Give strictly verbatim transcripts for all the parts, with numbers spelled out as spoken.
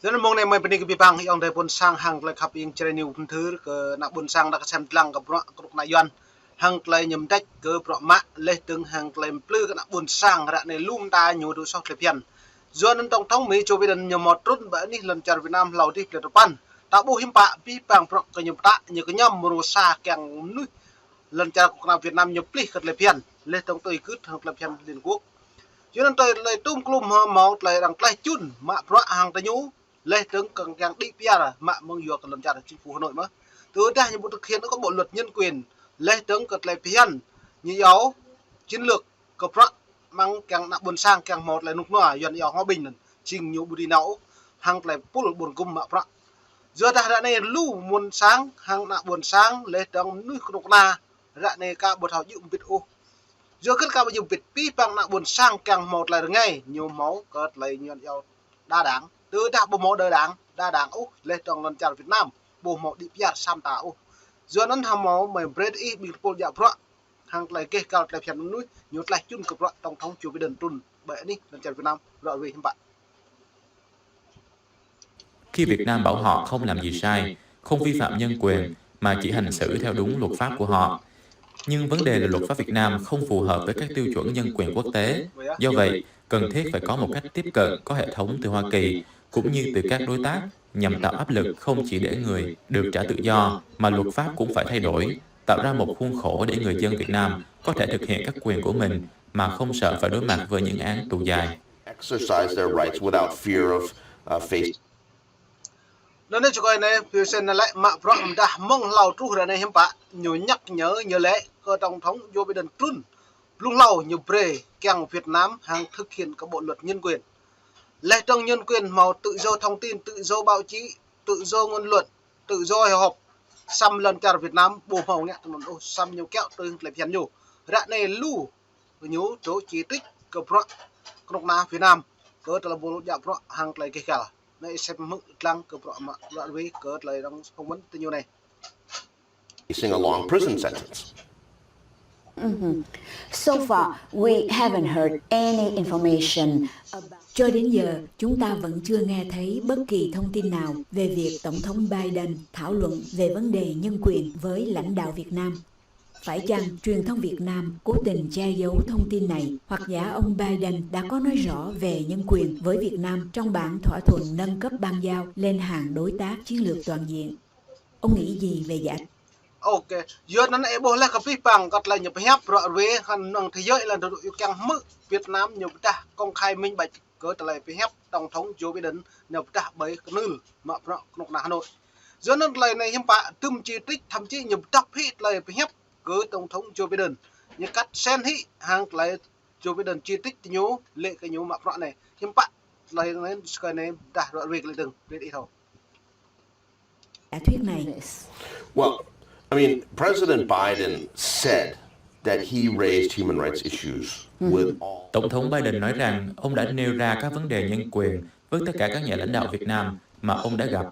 Tơ anŭn mông anai mơi bơni kơ abih bang ayŏng adơi ƀôn sang hăng tơlơi khăp ing čơrơni ƀun thưr kơ ană ƀôn sang đah kơsem dlăng kơ bruă kơnuk kơna Yuan. Hăng tơlơi ñu mơdĕč kơ bruă mă, laih dơ̆ng hăng tơlơi plư kơ ană ƀôn sang ră anai lŏm ta ñu tŭ soh tơlơi phiăn. Yua anŭn tổng thống Mi Joe Biden ñu hmâo trŭn ƀơi anih lŏn čar Việt Nam hlâo dih plơi tơpăn. Ta ƀuh hiư̆m pă abih bang bruă kơ ñu pơtă, ñu kơñăm mơrô sa kiăng mơnuih lŏn čar kơnuk kơna Việt Nam ñu plih kơ tơlơi phiăn. Laih dơ̆ng tui gưt hăng tơlơi phiăn Liên Quốc. Yua anŭn tơlơi tơlơi tŭm klŭm hmâo tơlơi arăng tlaih čun mă bruă hăng tơñu, laih dơ̆ng kơ̆ng kiăng đĭ piar mă mơ̆ng yua kơ lŏn čar chính phủ Hà Nội mơ̆. Tơdah ñu ƀu thực hiện kơ bộ luật nhân quyền, laih dơ̆ng kơ tơlơi phiăn, ñu yua chiến lược kơ bruă mơ̆ng kiăng ană ƀôn sang kiăng hmâo tơlơi rơnŭk rơnua, Yuan yua hòa bình anŭn, jing ñu ƀu dưi nao ôh, hăng tơlơi pul ƀun gum mă bruă. Yua dah ră anai lu ƀôn sang, hăng ană ƀôn sang, laih dơ̆ng mơnuih kơnuk kơna, ră anai ka ƀu thâo djơ̆ mơbĭt ôh. Yua kơ ka ƀu djơ̆ mơbĭt, abih bang ană ƀôn sang kiăng hmâo tơlơi rơngai, ñu hmâo kơ tơlơi Yuan yua đa đảng. Tơdah ƀu hmâo đa đảng, đa đảng ôh, laih dơ̆ng lŏn čar Việt Nam ƀu hmâo đĭ piar sam ta ôh. Yua anŭn hmâo mơi brơi ih ƀing tơpul djă bruă hăng tơlơi gêh gal tơlơi phiăn mơnuih, ñu tlaih čun kơ bruă tổng thống Joe Biden trŭn ƀơi anih lŏn čar Việt Nam, ră ruai hiư̆m pă. Khi Việt Nam bảo họ không làm gì sai, không vi phạm nhân quyền mà chỉ hành xử theo đúng luật pháp của họ. Nhưng vấn đề là luật pháp Việt Nam không phù hợp với các tiêu chuẩn nhân quyền quốc tế. Do vậy, cần thiết phải có một cách tiếp cận có hệ thống từ Hoa Kỳ cũng như từ các đối tác nhằm tạo áp lực không chỉ để người được trả tự do mà luật pháp cũng phải thay đổi, tạo ra một khuôn khổ để người dân Việt Nam có thể thực hiện các quyền của mình mà không sợ phải đối mặt với những án tù dài. Exercise their rights without fear of, uh, face. Anŭn anai čơkơi anai, Pearson anai lĕ mă bruă mơdah mơ̆ng hlâo truh ră anai hiư̆m pă, ñu nhắc nhở ñu lĕ kơ tổng thống Joe Biden trŭn. Blung hlâo ñu brơi kiăng Việt Nam hăng thực hiện kơ bộ luật nhân quyền. Laih dơ̆ng nhân quyền hmâo tự do thông tin, tự do báo chí, tự do ngôn luận, tự do hội họp. Săm lŏn čar Việt Nam ƀu hmâo ngă tui anŭn ôh, săm ñu kiaŏ tui tơlơi phiăn ñu. Ră anai lu ñu dŏ chỉ trích kơ bruă kơnuk kơna Việt Nam kơ tơlơi ƀu djă bruă hăng tơlơi gêh gal. Anai sem hmư̆ dlăng kơ bruă mă, bruă ruai kơ tơlơi arăng phỏng vấn tơ ñu anai. Facing a long prison sentence. Mhm. So far, we haven't heard any information about... Cho đến giờ, chúng ta vẫn chưa nghe thấy bất kỳ thông tin nào về việc Tổng thống Biden thảo luận về vấn đề nhân quyền với lãnh đạo Việt Nam. Phải chăng truyền thông Việt Nam cố tình che giấu thông tin này, hoặc giả ông Biden đã có nói rõ về nhân quyền với Việt Nam trong bản thỏa thuận nâng cấp ban giao lên hàng đối tác chiến lược toàn diện? Ông nghĩ gì về giả... Ok, yua anŭn ih ƀuh laih kơ abih bang kơ tơlơi ñu pơhiăp ră ruai hăng năng thế giới lĕ dŏ yua kiăng hmư̆ Việt Nam ñu pơdah công khai minh bạch kơ tơlơi pơhiăp tổng thống Joe Biden ñu pơdah ƀơi kơnưl mă bruă kơnuk kơna Hà Nội. Yua anŭn tơlơi anai hiư̆m pă, tơm chỉ trích, thậm chí ñu pơdah hĭ tơlơi pơhiăp kơ tổng thống Joe Biden. Ñu cắt xén hĭ hăng tơlơi Joe Biden chỉ trích tơ ñu, lĕ kơ ñu mă bruă anai. Hiư̆m pă tơlơi anai, čơkơi anai dah ră ruai kơ lĕ dơ̆ng, brơi ih thâo. Giả thuyết này. Well, I mean, President Biden said that he raised human rights issues with all... Tổng thống Biden nói rằng ông đã nêu ra các vấn đề nhân quyền với tất cả các nhà lãnh đạo Việt Nam mà ông đã gặp.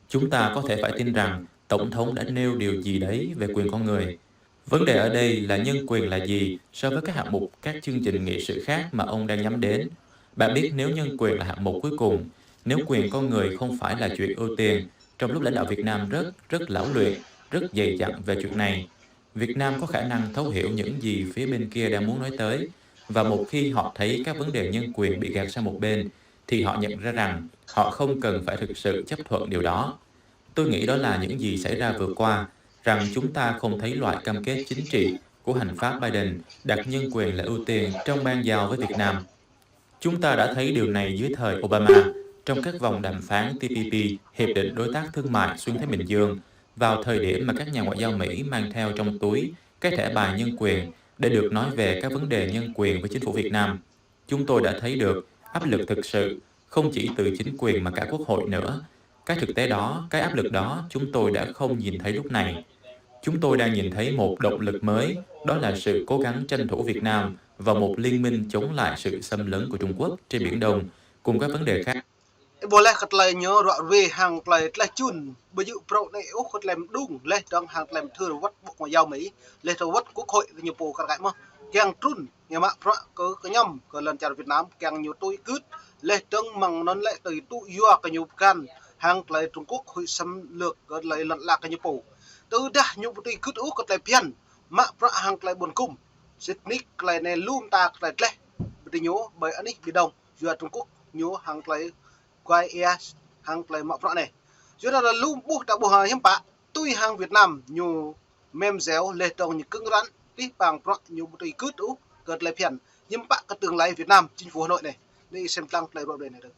Chúng ta có thể phải tin rằng Tổng thống đã nêu điều gì đấy về quyền con người. Vấn đề ở đây là nhân quyền là gì so với các hạng mục, các chương trình nghị sự khác mà ông đang nhắm đến. Bạn biết, nếu nhân quyền là hạng mục cuối cùng, nếu quyền con người không phải là chuyện ưu tiên, trong lúc lãnh đạo Việt Nam rất, rất lão luyện, rất dày dặn về chuyện này, Việt Nam có khả năng thấu hiểu những gì phía bên kia đang muốn nói tới, và một khi họ thấy các vấn đề nhân quyền bị gạt sang một bên, thì họ nhận ra rằng họ không cần phải thực sự chấp thuận điều đó. Tôi nghĩ đó là những gì xảy ra vừa qua, rằng chúng ta không thấy loại cam kết chính trị của hành pháp Biden đặt nhân quyền là ưu tiên trong ban giao với Việt Nam. Chúng ta đã thấy điều này dưới thời Obama, trong các vòng đàm phán T P P, Hiệp định Đối tác Thương mại Xuyên Thái Bình Dương, vào thời điểm mà các nhà ngoại giao Mỹ mang theo trong túi cái thẻ bài nhân quyền để được nói về các vấn đề nhân quyền với chính phủ Việt Nam. Chúng tôi đã thấy được áp lực thực sự, không chỉ từ chính quyền mà cả quốc hội nữa. Cái thực tế đó, cái áp lực đó, chúng tôi đã không nhìn thấy lúc này. Chúng tôi đang nhìn thấy một động lực mới, đó là sự cố gắng tranh thủ Việt Nam vào một liên minh chống lại sự xâm lấn của Trung Quốc trên Biển Đông, cùng các vấn đề khác. Ih ƀuh laih kơ tơlơi ñu ră ruai hăng tơlơi tlaih čun, ƀu djơ̆ phrâo anai ôh kơ tơlơi mơđung, laih dơ̆ng hăng tơlơi mơthưr wơ̆t Bộ Ngoại giao Mỹ, laih dơ̆ng wơ̆t Quốc hội ñu pô kar kaĭ mơ̆n, kiăng trŭn, ñu mă bruă kơ kơñăm kơ lŏn čar Việt Nam, kiăng ñu tui gưt Laih dơ̆ng mơ̆ng anŭn lĕ tui tŭ yua kơ ñu pơkŏn hăng tơlơi Trung Quốc huĭ xâm lược kơ tơlơi lŏn ala kơ ñu pô. Tơdah ñu ƀu tui gưt ôh kơ tơlơi phiăn, mă bruă hăng tơlơi ƀuăn gŭm. Sĭt nik tơlơi anai lŏm ta tơlơi tleh ƀơi ñu ƀơi anih Biển Đông, yua Trung Quốc ñu hăng tơlơi kuai ia hăng tơlơi mă bruă anai. Yua anŭn lŏm ƀuh ta ƀuh hiư̆m pă, tui hăng Việt Nam ñu mem djeo laih dơ̆ng ñu kơ̆ng răn, pih pang bruă ñu ƀu tui gưt ôh kơ tơlơi phiăn. Hiư̆m pă kơ tương lai Việt Nam, chính phủ Hà Nội anai. Anai sem lăng tơlơi ruă rai anai dơ̆ng.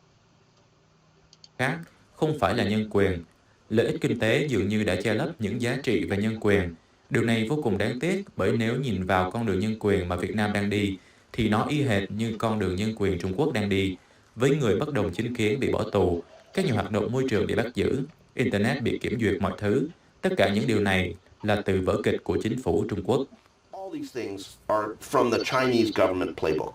Khác, không phải là nhân quyền. Lợi ích kinh tế dường như đã che lấp những giá trị về nhân quyền. Điều này vô cùng đáng tiếc, bởi nếu nhìn vào con đường nhân quyền mà Việt Nam đang đi, thì nó y hệt như con đường nhân quyền Trung Quốc đang đi, với người bất đồng chính kiến bị bỏ tù, các nhà hoạt động môi trường bị bắt giữ, Internet bị kiểm duyệt mọi thứ. Tất cả những điều này là từ vở kịch của chính phủ Trung Quốc. All these things are from the Chinese government playbook.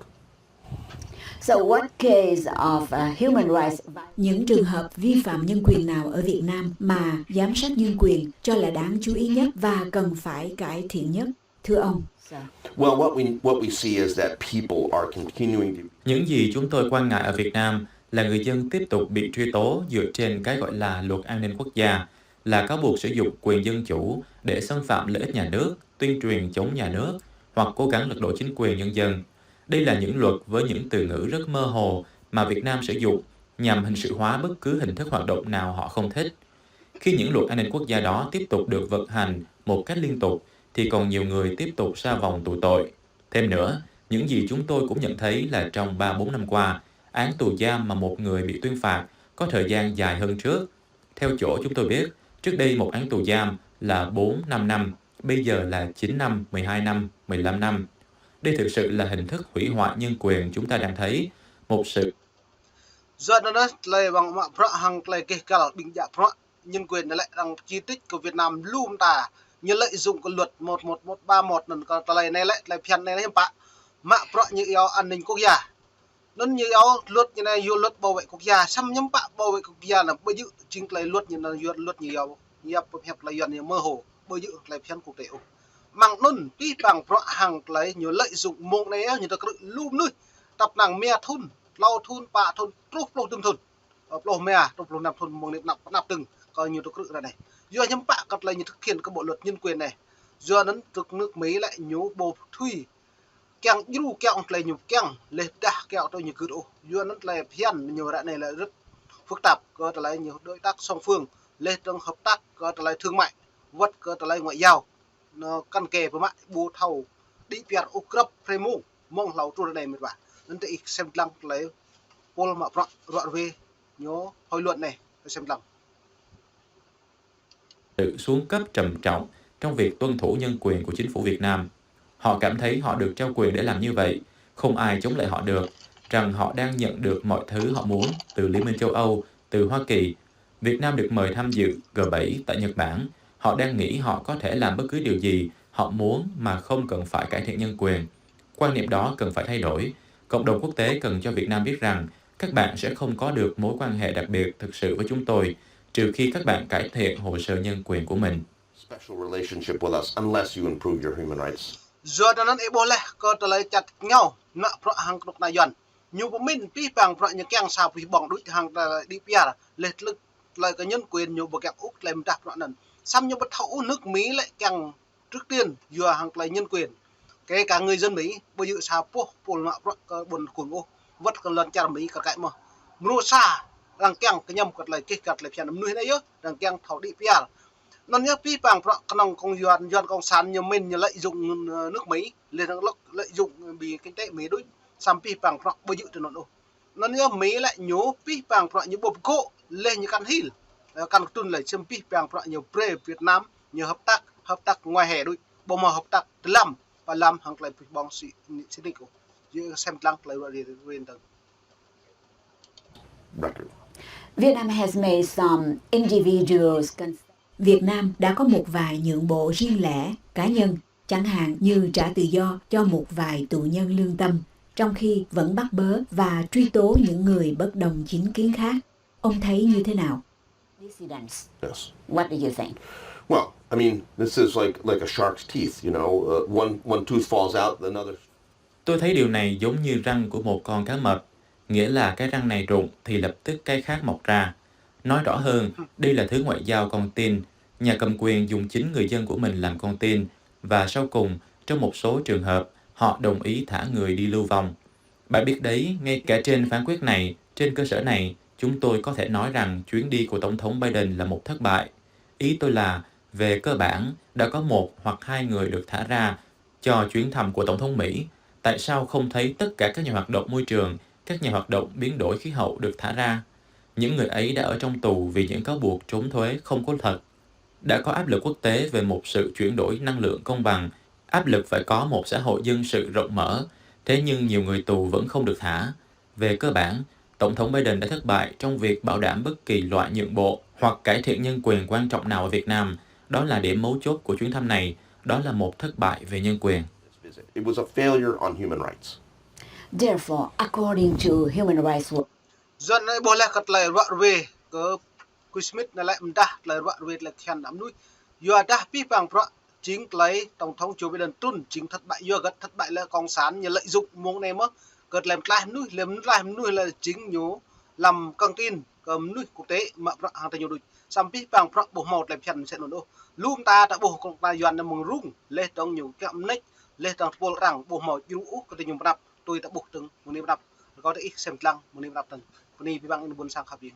So what case of uh, human rights? Những trường hợp vi phạm nhân quyền nào ở Việt Nam mà giám sát nhân quyền cho là đáng chú ý nhất và cần phải cải thiện nhất, thưa ông? Well, what we what we see is that people are continuing to Những gì chúng tôi quan ngại ở Việt Nam là người dân tiếp tục bị truy tố dựa trên cái gọi là luật an ninh quốc gia, là cáo buộc sử dụng quyền dân chủ để xâm phạm lợi ích nhà nước, tuyên truyền chống nhà nước hoặc cố gắng lật đổ chính quyền nhân dân. Đây là những luật với những từ ngữ rất mơ hồ mà Việt Nam sử dụng nhằm hình sự hóa bất cứ hình thức hoạt động nào họ không thích. Khi những luật an ninh quốc gia đó tiếp tục được vận hành một cách liên tục, thì còn nhiều người tiếp tục sa vòng tù tội. Thêm nữa, những gì chúng tôi cũng nhận thấy là trong ba bốn năm qua, án tù giam mà một người bị tuyên phạt có thời gian dài hơn trước. Theo chỗ chúng tôi biết, trước đây một án tù giam là bốn năm năm, bây giờ là chín năm, mười hai năm, mười lăm năm. Đây thực sự là hình thức hủy hoại nhân quyền chúng ta đang thấy. Một sự Yua anŭn tơlơi ƀing mă bruă hăng tơlơi keh kăl ƀing djă bruă nhân quyền anai lĕ arăng chỉ trích kơ Việt Nam lŏm ta. Ñu lợi dụng kơ luật một một một ba một anŭn kơ tơlơi anai lĕ tơlơi phiăn anai hiư̆m pă. Mă bruă ñu iâu an ninh quốc gia. Anŭn ñu iâu luật ñu anai yua luật bảo vệ quốc gia, samơ̆ hiư̆m pă bảo vệ quốc gia anŭn ƀu djơ̆ jing tơlơi luật ñu anŭn yua luật ñu iâu, ñu iâu pơhiăp tơlơi Yuan ñu mơ hồ, ƀu djơ̆ tơlơi phiăn quốc tế ôh. Mơ̆ng anŭn pih pang bruă hăng tơlơi ñu lợi dụng mơ̆ng anai ñu tơkrư̆ lŏm mơnuih, tăp năng mia thŭn, klâo thŭn, pă thŭn, truh pluh dŭm thŭn. Ơ, pluh mia, truh pluh năm thŭn mơ̆ng anai pơnăp pơnăp dơ̆ng kơ ñu tơkrư̆ ră anai. Yua hiư̆m pă kơ tơlơi ñu thực hiện kơ bộ luật nhân quyền anai. Yua anŭn tơ̆k nước Mỹ lĕ ñu ƀu thâo kiăng djru kiăng tơlơi ñu kiăng, laih dah kiăng tui ñu gưt ôh. Yua anŭn tơlơi phiăn ñu ră anai lĕ rất phức tạp kơ tơlơi ñu đối tác song phương, laih dơ̆ng hợp tác kơ tơlơi thương mại, wơ̆t kơ tơlơi ngoại giao. Anŭn kăn kơ pơmă ƀu thâo đĭ piar ôh grăp hrơi mông, mơ̆ng hlâo truh ră anai mĕt wa. Anŭn tơ ih sem lăng tơlơi pôl mă bruă ruă rơwe ñu hơi luận anai, sem lăng. Sự xuống cấp trầm trọng trong việc tuân thủ nhân quyền của chính phủ Việt Nam. Họ cảm thấy họ được trao quyền để làm như vậy, không ai chống lại họ được, rằng họ đang nhận được mọi thứ họ muốn từ Liên minh châu Âu, từ Hoa Kỳ. Việt Nam được mời tham dự G bảy tại Nhật Bản. Họ đang nghĩ họ có thể làm bất cứ điều gì họ muốn mà không cần phải cải thiện nhân quyền. Quan niệm đó cần phải thay đổi. Cộng đồng quốc tế cần cho Việt Nam biết rằng các bạn sẽ không có được mối quan hệ đặc biệt thực sự với chúng tôi, trừ khi các bạn cải thiện hồ sơ nhân quyền của mình. Special relationship with us unless you improve your human rights. Yua anŭn ih ƀuh laih kơ tơlơi čăt ngao, mă bruă hăng kơnuk kơna Yuan. Ñu pơmĭn pih pang bruă ñu kiăng sa pih ƀong đôč hăng tơlơi đĭ piar, laih tơlơi kơ nhân quyền ñu ƀu kiăng ôh tơlơi mơdah bruă anŭn. Samơ̆ ñu ƀu thâo ôh nước Mỹ lĕ kiăng trước tiên yua hăng tơlơi nhân quyền. Kể cả người dân Mỹ, ƀu djơ̆ sa pô pôl mă bruă kơ ƀôn kung ôh, wơ̆t kơ lŏn čar Mỹ kar kaĭ mơ̆n. Mơnuih sa, arăng kiăng kơñăm kơ tơlơi keh kăl tơlơi phiăn mơnuih anai yơh, arăng kiăng thâo đĭ piar. Anŭn yơh pih pang bruă kơnơ̆ng kông Yuan, Yuan cộng sản ñu mĭn ñu lợi dụng, ơ, nước Mỹ, laih dơ̆ng lợi dụng ƀing kinh tế Mỹ đôč, samơ̆ pih pang bruă ƀu djơ̆ tui anŭn ôh. Anŭn yơh Mỹ lĕ ñu pih pang bruă ñu ƀu pơgô̆, laih ñu kăn hil. Ơ, kăn kơtrŭn lĕ sem pih pang bruă ñu brơi Việt Nam, ñu hợp tác, hợp tác ngoài hè đôč, ƀu hmâo hợp tác dơlăm, pơ lăm hăng tơlơi pih ƀong sĭ, sĭ nik ôh. Yua sem lăng tơlơi ruă rai rai dơ̆ng. Record. Vietnam has made some individuals cons- Việt Nam đã có một vài nhượng bộ riêng lẻ, cá nhân, chẳng hạn như trả tự do cho một vài tù nhân lương tâm, trong khi vẫn bắt bớ và truy tố những người bất đồng chính kiến khác. Ông thấy như thế nào? Dissidents. Yes. What do you think? Well, I mean, this is like like a shark's teeth. You know, uh, one one tooth falls out, another. Tôi thấy điều này giống như răng của một con cá mập. nghĩa là cái răng này rụng thì lập tức cái khác mọc ra. Nói rõ hơn, đây là thứ ngoại giao con tin. Nhà cầm quyền dùng chính người dân của mình làm con tin và sau cùng, trong một số trường hợp, họ đồng ý thả người đi lưu vong. Bạn biết đấy, ngay cả trên phán quyết này, trên cơ sở này, chúng tôi có thể nói rằng chuyến đi của Tổng thống Biden là một thất bại. Ý tôi là, về cơ bản, đã có một hoặc hai người được thả ra cho chuyến thăm của Tổng thống Mỹ. Tại sao không thấy tất cả các nhà hoạt động môi trường, các nhà hoạt động biến đổi khí hậu được thả ra? Những người ấy đã ở trong tù vì những cáo buộc trốn thuế không có thật. Đã có áp lực quốc tế về một sự chuyển đổi năng lượng công bằng. Áp lực phải có một xã hội dân sự rộng mở. Thế nhưng nhiều người tù vẫn không được thả. Về cơ bản, Tổng thống Biden đã thất bại trong việc bảo đảm bất kỳ loại nhượng bộ hoặc cải thiện nhân quyền quan trọng nào ở Việt Nam. Đó là điểm mấu chốt của chuyến thăm này. Đó là một thất bại về nhân quyền. It was a failure on human rights. Therefore, according to Human Rights Watch, Yuan anai ƀuh laih kơ tơlơi ruă ruê kơ Kuismit anai lĕ mdah tơlơi ruă ruê tơlơi kơhiăn ană mơnuih. Yua dah pih pang bruă jing tơlơi Tổng thống Joe Biden trŭn jing thất bại, yua hơget thất bại lĕ cộng sản ñu lợi dụng mông anai mơ̆ kơ tơlơi mơtlaih mơnuih, lĕ mơtlaih mơnuih lĕ jing ñu lăm căng tin kơ mơnuih quốc tế mă bruă hăng tơ ñu đôč. Samơ̆ pih pang bruă ƀu hmâo tơlơi phiăn mơsĕ anŭn ôh. Lu mơta ta ƀuh kơ ta Yuan anai mơ̆ng rŭng, laih dơ̆ng ñu kiăng mơneč, laih dơ̆ng tơpul arăng ƀu hmâo djru ôh kơ tơ ñu pơnăp, tui ta ƀuh dơ̆ng mơ̆ng anai pơnăp. Rơkâo tơ ih sem lăng mơ̆ng anai pơnăp dơ̆ng. Bơni abih bang ih ƀuôn sang khăp ƀing.